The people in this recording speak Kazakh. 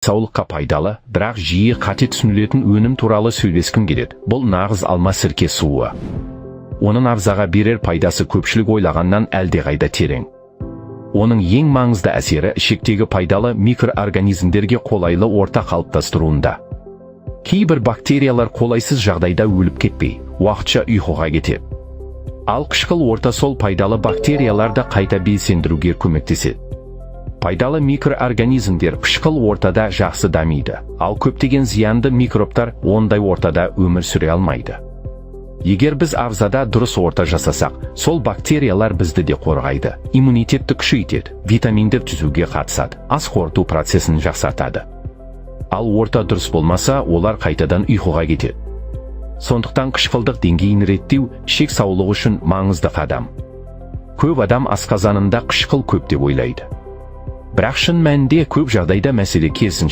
Денсаулыққа пайдалы, бірақ жиі қате түсінілетін өнім туралы сөйлескім келеді. Бұл нағыз алма сірке суы. Оның ағзаға берер пайдасы көпшілік ойлағаннан әлдеқайда терең. Оның ең маңызды әсері ішектегі пайдалы микроорганизмдерге қолайлы орта қалыптастыруында. Кейбір бактериялар қолайсыз жағдайда өліп кетпей, уақытша ұйқыға кетеді. Ал қышқыл орта сол пайдалы бактерияларды қайта белсендіруге көмектеседі. Пайдалы микроорганизмдер қышқыл ортада жақсы дамиды, ал көптеген зиянды микробтар ондай ортада өмір сүре алмайды. Егер біз ағзада дұрыс орта жасасақ, сол бактериялар бізді де қорғайды, иммунитетті күшейтеді, витаминдер түзуге қатысады, ас қорыту процесін жақсартады. Ал орта дұрыс болмаса, олар қайтадан ұйқыға кетеді. Сондықтан қышқылдық деңгейін реттеу ішек саулығы үшін маңызды қадам. Көп адам асқазанында қышқыл көп деп ойлайды. Бірақ шын мәнінде көп жағдайда мәселе керісінше.